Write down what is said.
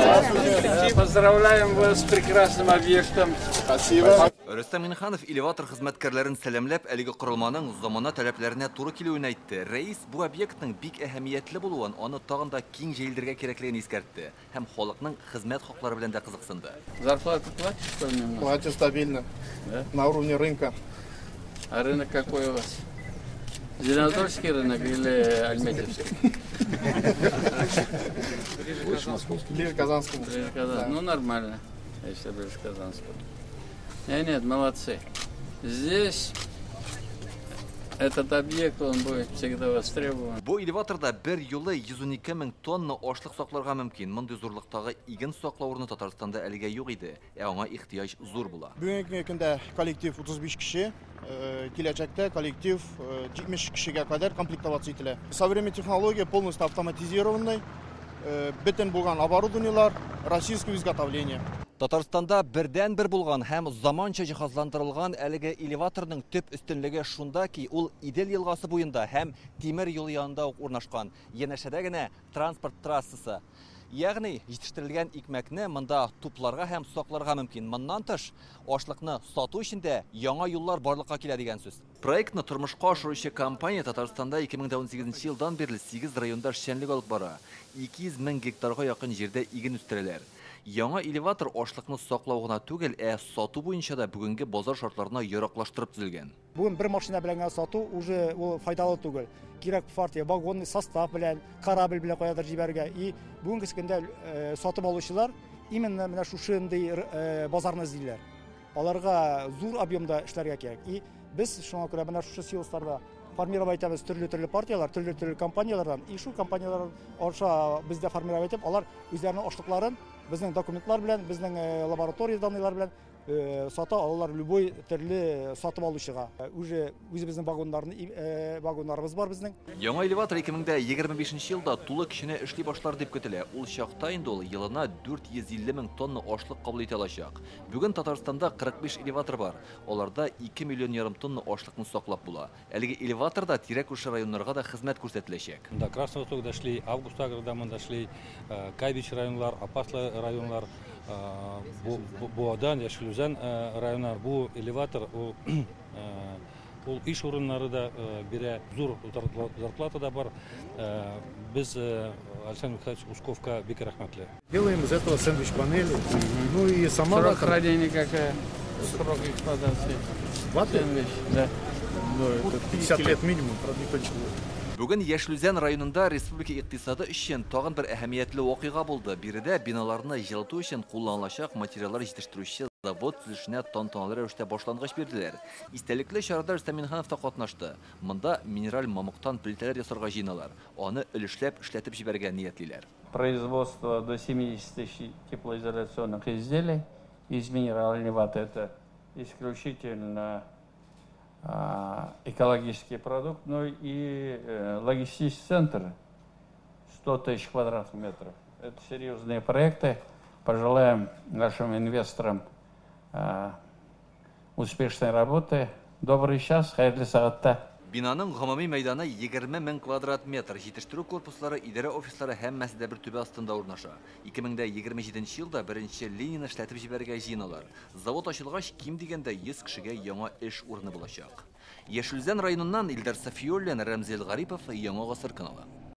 Здравствуйте. Поздравляем вас с прекрасным объектом. Спасибо. Рөстәм Миңнеханов элеватор хезмәткәрләрен сәламләп, әлеге корылманың замана таләпләренә туры килүен әйтте. Рәис бу объектның бик әһәмиятле булуын, аны тагын да киң җәелдерергә кирәклеген искәртте һәм халыкның хезмәт хаклары белән дә кызыксынды. Зарплату платишь, что ли, немного? Платят стабильно. Да? На уровне рынка. А рынок какой у вас? Зеленодольский рынок или Альметьевский? Ближе к Казанскому. Ближе к Казанскому. Ну, нормально, если ближе к Казанскому. Нет, нет, молодцы. Здесь этот объект, он будет всегда востребован. Бу элеваторда бер юлы 112 мең тонна ашлык сакларга мөмкин. Мондый зурлыктагы иген саклау урыны Татарстанда әлегә юк иде, ә аңа ихтыяҗ зур була. Бүгенге көндә коллектив 35 кеше, киләчәктә коллектив 70 кешегә кадәр комплектоваться ителә. Современная технология полностью автоматизированный, бөтен булган оборудованиелар российского изготовления. Татарстанда бердән-бер булган һәм заманча җиһазландырылган әлеге элеваторның төп өстенлеге шунда ки, ул Идел елгасы буенда һәм тимер юлы янында ук урнашкан. Янәшәдә генә транспорт трассасы. Ягъни җитештерелгән икмәкне монда тупларга һәм сакларга мөмкин. Моннан тыш, ашлыкны сату өчен дә яңа юллар барлыкка килә дигән сүз. Проектны тормышка ашыручы компания Татарстанда 2018 елдан бирле 8 районда эшчәнлек алып бара. 200 мең гектарга якын җирдә иген үстерәләр. Яңа элеватор ашлыкны саклау гына түгел, ә сату буенча да бүгенге базар шартларына яраклаштырып төзелгән. Бүген бер машина белән генә сату уже ул файдалы түгел. Кирәк партия вагонный состав белән, корабль белән каядыр җибәрергә. И бүгенге көндә сатып алучылар именно менә шушындый базарны эзлиләр. Аларга зур объемда эшләргә кирәк. И без шуңа күрә менә шушы силосларда формировать итәбез төрле-төрле партияләр, төрле-төрле компанияләрдән. И шул компанияләр аша бездә формировать итеп, алар үзләренең ашлыкларын безнең документлар белән, безнең лаборатория данныйлар белән сата алалар любой төрле сатып алучыга. Уже үзебезнең вагоннарыбыз бар безнең. Яңа элеватор 2025 елда тулы көченә эшли башлар дип көтелә. Ул чакта инде ул елына 450 мең тонна ашлык кабул итә алачак. Бүген Татарстанда 45 элеватор бар. Аларда 2 миллион ярым тонна ашлыкны саклап була. Әлеге элеваторда тирә-күрше районнарга да хезмәт күрсәтеләчәк. До Красного Востока дошли, Август Агрода мы дошли, Кайбич районлар, Апаслы районлар, Буадан, Яшел Үзән районнар. Бу элеватор ул эш урыннары да бирә, зур зарплата да бар. Без Александр Михайлович Усковка бик рәхмәтле. Делаем из этого сэндвич-панели. Ну и сама Срок вата. хранения какая? Срок эксплуатации. Ваты? Сэндвич, да. Ну, это 50 лет минимум, правда, никто не будет. Бүген Яшел Үзән районында республика икътисады өчен тагын бер әһәмиятле вакыйга булды. Биредә биналарны җылыту өчен кулланылачак материаллар җитештерүче завод төзелешенә тантаналы рәвештә башлангыч бирделәр. Истәлекле чарада Рөстәм Миңнеханов та катнашты. Монда минераль мамыктан плитәләр ясарга җыеналар. Аны өлешләп эшләтеп җибәрергә ниятлиләр. Производство до 70 тысяч теплоизоляционных изделий из минеральной ваты — это исключительно экологический продукт, но и логистический центр 100 тысяч квадратных метров. Это серьезные проекты. Пожелаем нашим инвесторам успешной работы. Добрый час, хәерле сәгатьтә. Бинаның гомуми мәйданы 20 мең квадрат метр. Җитештерү корпуслары, идарә офислары һәммәсе дә бер түбә астында урнаша. 2027 елда беренче линияне эшләтеп җибәрергә җыеналар. Завод ачылгач, ким дигәндә 100 кешегә яңа эш урыны булачак. Яшел Үзән районыннан Илдар Сафиуллин, Рәмзил Гарипов, Яңа Гасыр каналы.